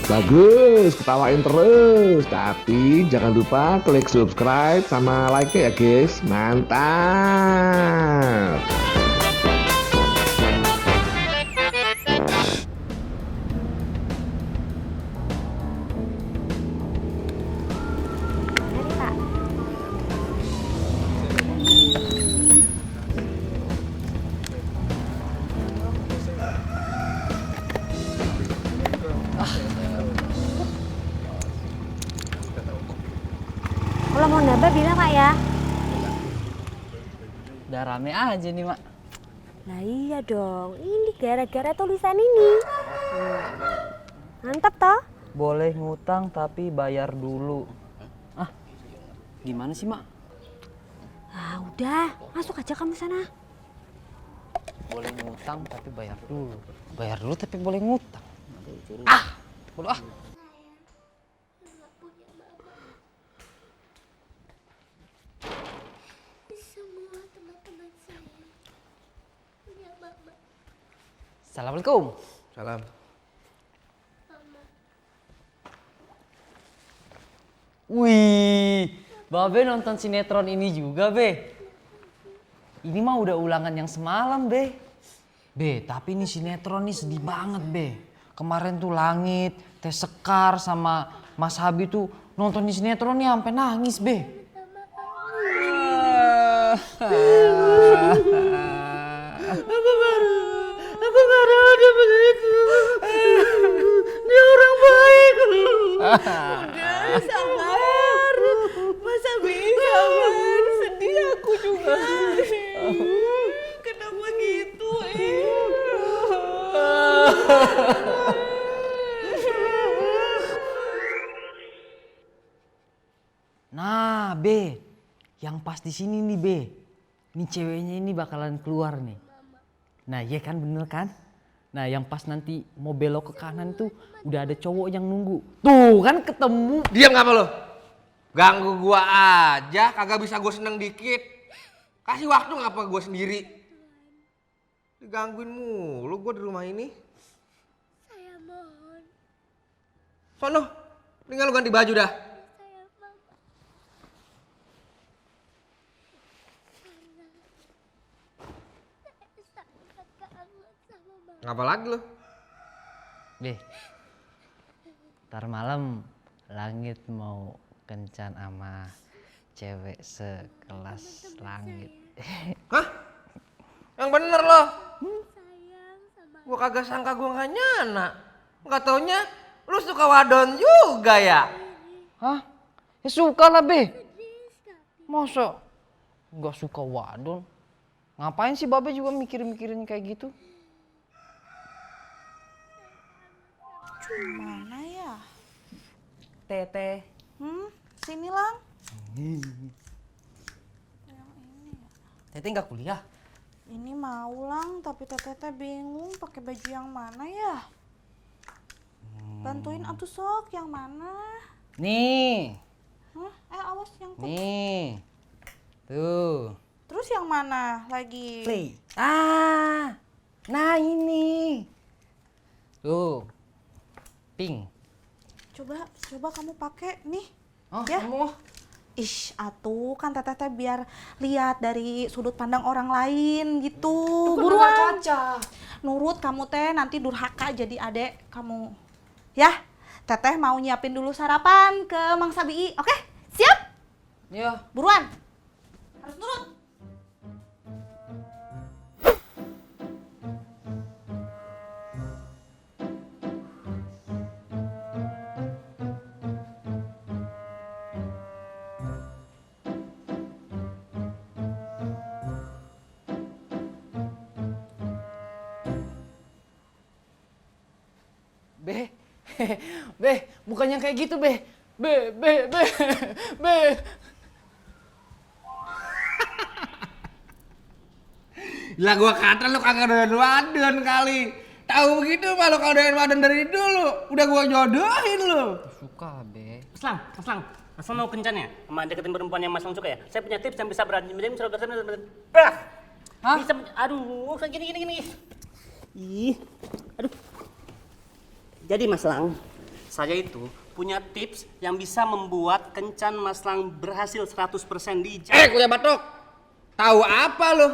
Bagus, ketawain terus. Tapi jangan lupa klik subscribe sama like ya guys. Mantap. Kalau mau nambah bilang Pak ya. Udah rame aja nih, Mak. Nah iya dong, ini gara-gara tulisan ini. Mantap toh? Boleh ngutang tapi bayar dulu. Ah, gimana sih, Mak? Ah udah, masuk aja kamu sana. Boleh ngutang tapi bayar dulu. Bayar dulu tapi boleh ngutang. Ah, bodoh ah. Semua teman-teman saya punya mama. Assalamualaikum. Salam. Wih, Babe nonton sinetron ini juga, Be. Ini mah udah ulangan yang semalam, Be. Be, tapi ini sinetron nih sedih banget, Be. Kemarin tuh Langit, Teh Sekar sama Mas Habi tuh nonton di sinetron nih sampai nangis, Be. Aku baru ada begitu. Dia orang baik. Udah sabar, masa bisa sabar, sedih aku juga. Kenapa gitu Nah, Be, yang pas di sini nih, Be. Nih ceweknya ini bakalan keluar nih. Nah, iya kan bener kan? Nah, yang pas nanti mau belok ke kanan tuh udah ada cowok yang nunggu. Tuh kan ketemu. Diam ngapa lo? Ganggu gua aja, kagak bisa gua seneng dikit. Kasih waktu ngapa gua sendiri? Digangguin mulu gua di rumah ini. Saya mohon, Sono, tinggal lu ganti baju dah. saya mama. Karena saya sangat kangen sama mama. Ngapa lagi lo? Be, ntar malam Langit mau kencan sama cewek sekelas Langit. Hah? Yang bener lo? Sayang sama Gua kagak sangka gua nggak nyana. Nggak taunya lu suka wadon juga ya? Hah? Ya suka lah, Be. sedih sekali. Masa nggak suka wadon? Ngapain sih Babe juga mikirin-mikirin kayak gitu? Mana ya? Teteh. Sini Lang. Teteh nggak kuliah? Ini mau Lang, tapi teteh bingung pakai baju yang mana ya? Bantuin atuh sok, yang mana? Nih, Hah? Awas yang nih. Tuh. Terus yang mana lagi? Play. Ah, nah ini. Tuh, pink. Coba kamu pakai nih. Oh, Ya. kamu. Ish, atuh kan teteh biar lihat dari sudut pandang orang lain gitu. Buruan. Kaca. Nurut kamu teh nanti durhaka jadi adek kamu. Ya, teteh mau nyiapin dulu sarapan ke Mang Sabii. Oke? Siap? Ya. Buruan. Harus nurut. Be, Be, bukannya kayak gitu, Be. Be. Lah gua kata lu kagak doyan wadon kali. Tahu begitu mah lu kalau doyan wadon dari dulu. Udah gua jodohin lu. Suka, Be. Mas Lang, mau kencan ya? Sama deketin perempuan yang Mas Lang suka ya? Saya punya tips yang bisa berantem. Hah? Bisa, aduh, kayak gini. Ih, aduh. Jadi Mas Lang, saya itu punya tips yang bisa membuat kencan Mas Lang berhasil 100% di Kuliah batok. Tahu apa lo?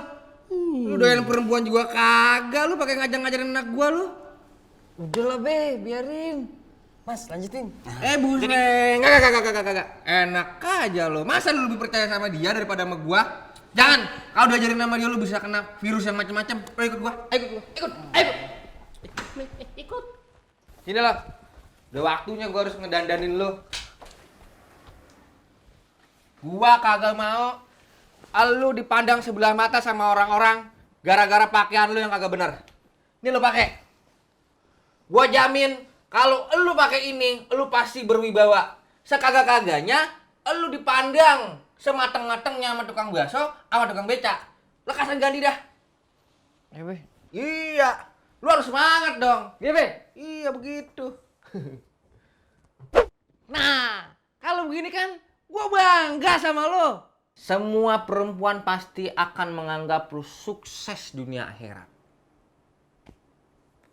Lu doyan perempuan juga kagak, lu pakai ngajar-ngajarin anak gua lu. Udah lah be, biarin. Mas lanjutin. Buset. Enggak. Enak aja lo. Masa lu lebih percaya sama dia daripada sama gua? Jangan. Kalau diajarin sama dia lu bisa kena virus yang macam-macam. Ayo ikut gua. Ayo. ikut. Sini lo. Udah waktunya gua harus ngedandanin lu. Gua kagak mau lu dipandang sebelah mata sama orang-orang gara-gara pakaian lu yang kagak bener. Ini lu pakai. Gua jamin kalau lu pakai ini, lu pasti berwibawa. Sekagak-kagaknya lu dipandang semateng-matengnya sama tukang bakso sama tukang becak. Lekasan ganti dah. Be. Iya. Lu harus semangat dong. Iya, Be? Iya begitu. Nah, kalau begini kan gua bangga sama lu. Semua perempuan pasti akan menganggap lu sukses dunia akhirat.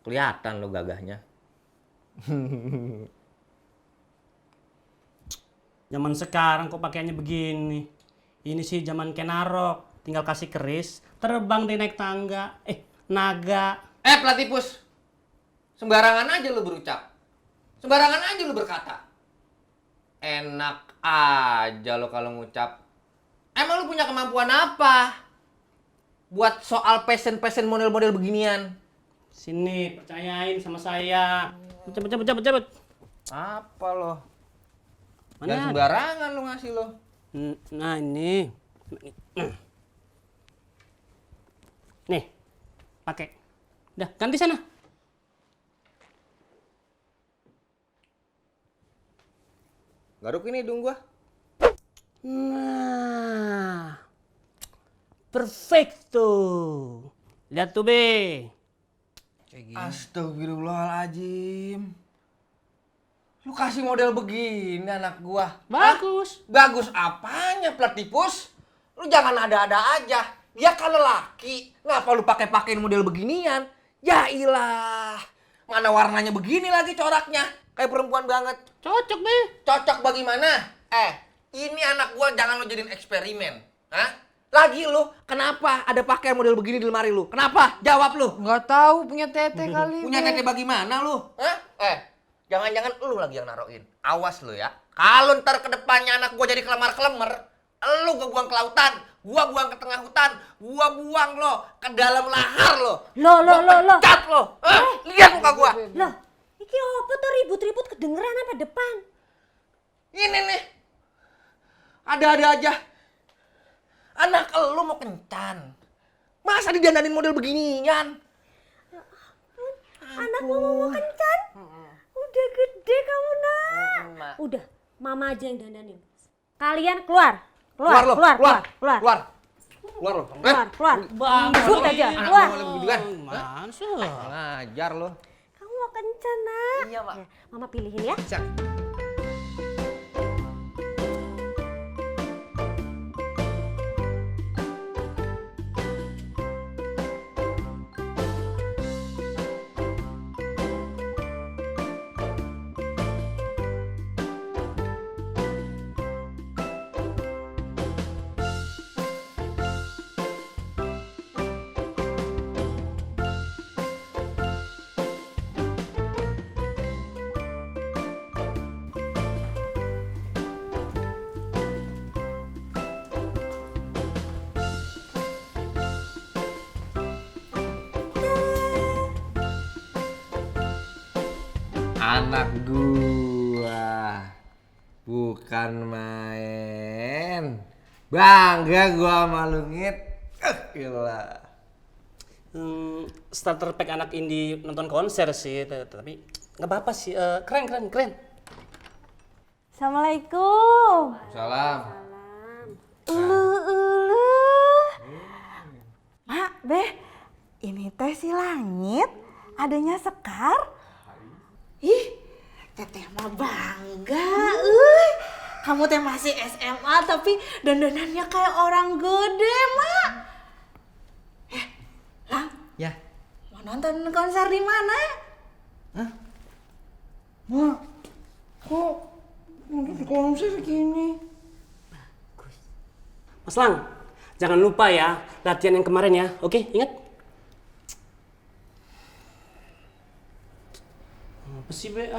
Kelihatan lu gagahnya. Zaman sekarang kok pakaiannya begini. Ini sih zaman Kenarok, tinggal kasih keris, terbang deh naik tangga. Naga. Platypus. Sembarangan aja lu berucap. Sembarangan aja lu berkata. Enak aja lo kalau ngucap. Emang lu punya kemampuan apa? Buat soal pesen-pesen model-model beginian. Sini, percayain sama saya. Cepet. Apa lo? Mana Jangan ada? sembarangan lu ngasih lo. Nah ini. Nih, pakai. Udah, ganti sana. Garuk ini hidung gua. Nah, perfecto. Lihat tuh be. Astagfirullahaladzim. Lu kasih model begini anak gua. Bagus. Bagus apanya Platypus? Lu jangan ada-ada aja. Dia kan lelaki. Ngapa lu pakai-pakein model beginian? Ya ilah. Mana warnanya begini lagi coraknya? Kayak perempuan banget. Cocok be. Cocok bagaimana? Ini anak gua jangan lo jadiin eksperimen. Hah? Lagi lu, kenapa ada pakaian model begini di lemari lu? Kenapa? Jawab lu. Nggak tahu punya tete kali. Punya Be. tete bagaimana lu? Hah? Jangan-jangan lu lagi yang naruhin. Awas lu ya. Kalau ntar ke depannya anak gua jadi kelemar-kelemar, lu gua buang ke lautan, gua buang ke tengah hutan, gua buang lo ke dalam lahar lo. Loh. Pecat lo. Lihat muka gua. Loh, iki apa tuh ribut-ribut kedengeran apa depan? Ini nih. Ada-ada aja. Anak lu mau kencan. Masa didandanin model beginian? Anak mau kencan? Udah gede kamu nak. Udah, mama aja yang dandanin. Kalian keluar. Keluar. Lo. Keluar. Shoot aja. Anak Keluar. lu mau begituan? Mana sih? Ngajar lo. Kamu mau kencan nak? Iya, Mak. Ya, mama pilihin ya. Anak gua bukan main. Bangga gua sama lu Ngit. Gila. Starter pack anak indie nonton konser sih, tapi nggak apa-apa sih. Keren. Assalamualaikum. Salam. Ulu. Mak, Beh, ini teh si Langit, adanya Sekar. Ih, teteh mah bangga. Kamu teh masih SMA tapi dandanannya kayak orang gede, Mak. Lang, Ya. mau Mau nonton konser di mana? Ma, kok untuk konser gini? Mas Lang, jangan lupa ya latihan yang kemarin ya. Oke, ingat? Apa sih, Be?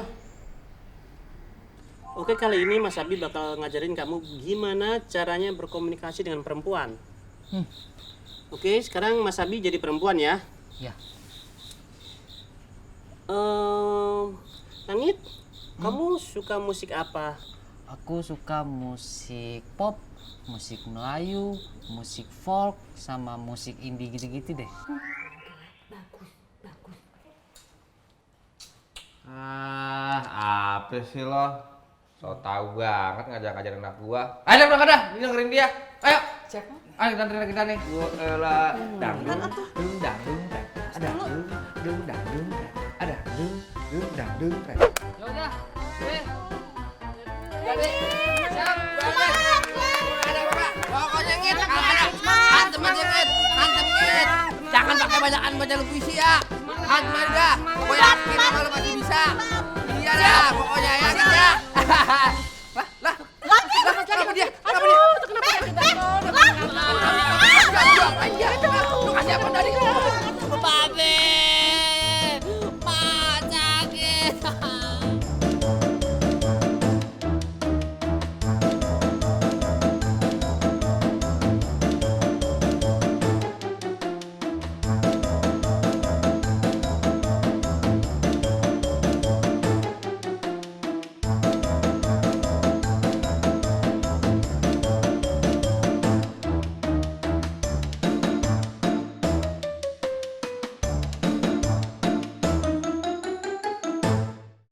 Oke, kali ini Mas Abi bakal ngajarin kamu gimana caranya berkomunikasi dengan perempuan. Oke, sekarang Mas Abi jadi perempuan ya. Ya. Langit, kamu suka musik apa? Aku suka musik pop, musik Melayu, musik folk, sama musik indie gitu-gitu deh. Apa sih lo? So tau banget ngajak-ngajarin anak gua. Ayo berangkat dah, ini dengerin dia. Ayo. Siapa? Ayo dengerin kita nih. Gua elah dangdung, dangdung, ada dangdung, ada dangdung. Ya udah. Jadi, siap, berangkat. Ada apa? Pokoknya ngit, hantem aja ngit, hantem ngit. Jangan pakai banyakan baca puisi ya. Hantem aja. Gua yakin kalau lo pasti bisa. Iya dah, pokoknya ya ngit ya.